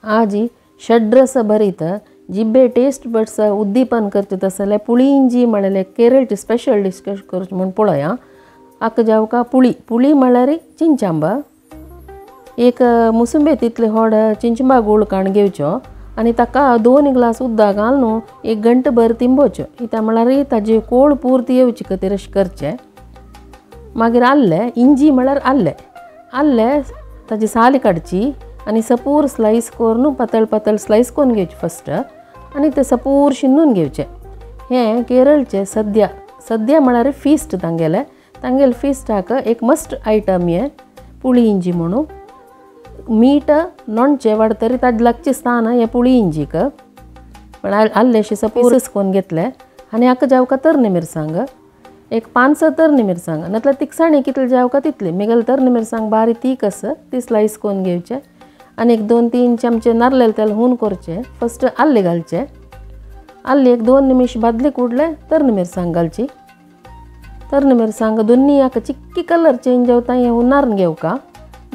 आजी षड्रस भरीत जिब्बे टेस्ट बड्स उद्दीपन करचे तसले पुळी इंजी म्हळ्यार केरळची स्पेशल डिश करची म्हूण पळोवया. आका जावका पुळी पुळी म्हळ्यार चिंचांबा. एक मुसुंबे तितले होड चिंचंबा गूळ काण घेवचो आनी ताका 2 ग्लास उदक घालून 1 घंटो भर तिंबोवचो. इत्या म्हळ्यार ताजी कोळ पुर्ती येवची खातीर अशें करचें. मागीर आल्ले इंजी म्हळ्यार आल्ले आल्ले ताजी साल काडची आनी सपूर स्लायस करून पातळ पातळ स्लायस करून घेवचे फस्ट आनी ते सपूर शिनून घेवचे. हें केरळचें सद्या सद्या म्हळ्यार फिस्ट तांगेलें तांगेले फिस्टाक एक मस्ट आयटम हें पुळी इंजी म्हणून. मीठ लोणचें वाडतरी ताजे लागचें स्थान हें पुळी इंजीक. पण आल्लेशे सपूर करून घेतले आनी हाका जावका तरणी मिरसांग एक 5-6 तरणी मिरसांग नातल्यार तिखसाणी कितले जावका तितली. मिगेले तरणी मिरसांग बारीक तीख आसा ती स्लायस करून घेवचे आनी एक 2-3 चमचे नारलेले तेल हून करचें. फस्ट आल्ले घालचे आल्ले एक 2 निमिश भाजले कुडले तरणी मिरसांग घालची. तरणी मिरसांग दोन्ही हाका चिक्की कलर चेंज जावता हें हुनारून घेवका.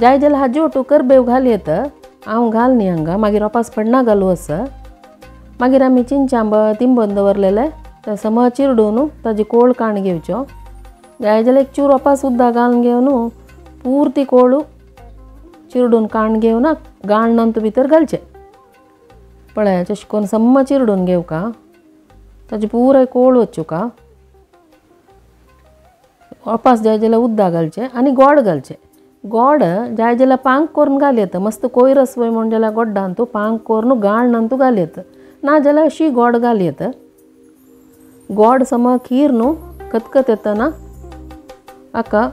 जाय जाल्यार हाजे ओटू करबेव घाल येता हांव घाल न्ही हांगा मागीर वापास पडना घालू आसा. मागीर आमी चिंचांब तिंबोवन दवरलेले ते सम चिरडून ताजी कोळ काण घेवच्यो. जाय जाल्यार एक चूर वापास उदक घालून घेवन पुर्ती कोळ चिरडून काण घेवन गाळणांत भितर घालचें. पळय तशें करून सम्म चिरडून घेवका ताजी पुराय कोळ वचुका. वापास जाय जाल्यार उदक घालचें आनी गोड घालचें. गोड जाय जाल्यार पांक करून घाल येता मस्त कोयर आसवय म्हूण जाल्यार गोड्डान तूं पांक करून गाळणान तूं घाल येता ना जाल्यार अशी गोड घाल येता. गोड सम खीर न्हू खतखत येतना हाका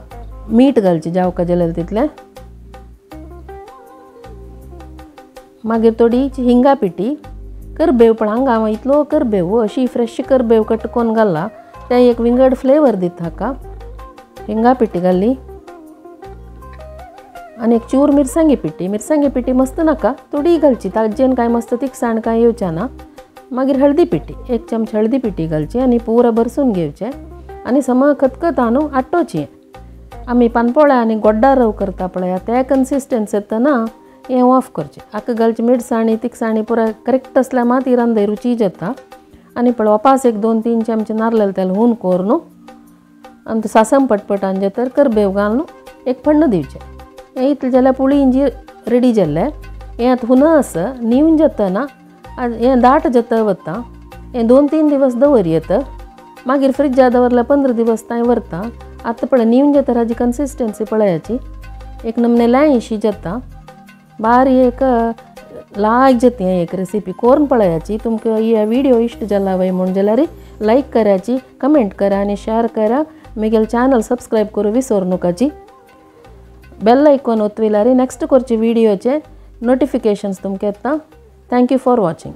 मीठ घालचें जावका जाल्यार तितलें. मागीर थोडी हिंगा पिठी करबेव पण हांगा हांव इतलो करबेव अशी फ्रेश करबेव कट करून घाला तें एक विंगड फ्लेवर दिता हाका. हिंगा पिठी घाली आनी एक चूर मिरसांगी पिठी. मिरसांगी पिठी मस्त नाका थोडी घालची ताजेन कांय मस्त तिखसाण कांय येवचें ना. मागीर हळदी पिठी 1 चमच हळदी पिठी घालची आनी पुरा भरसून घेवचें आनी सम खतखत न्हू आटोवचें. आमी पानपोळ्या आनी गोड्डा रव करता पळया ते कन्सिस्टन्सी येतना हें ऑफ करचें. हाका घालची मिरसाणी तिखसाणी पुराय करेक्ट आसल्यार मात ही रांदय रुची जाता. आनी पळय वापास एक 2-3 चमचे नारलेले तेल हून करून आनी सासम पटपटान जातर करबेव घालून एक फण्ण दिवचें. हें इतलें जाल्यार पुळी इंजी रेडी जाल्लें. हें आतां हुना आसा न्हिवून जातना हें दाट जाता वता हें 2-3 दिवस दवर येता. मागीर फ्रिजा दवरल्यार 15 दिवस तांय व्हरता. आतां पळय न्हिवून जाता हाजी कन्सिस्टन्सी पळयाची एक नमने ल्हानशी जाता बारी एक लायक जाता. हें एक रेसिपी करून पळयाची. तुमकां ही व्हिडिओ इश्ट जाला वय म्हूण जाल्यार लायक कराची कमेंट करा आनी शेअर करा. म्हगेलें चॅनल सबस्क्रायब करूं विसर नकाची. बेल आयकॉन ओतविल्यार नेक्स्ट करचे व्हिडिओचे नोटिफिकेशन्स तुमकां येता. Thank you for watching.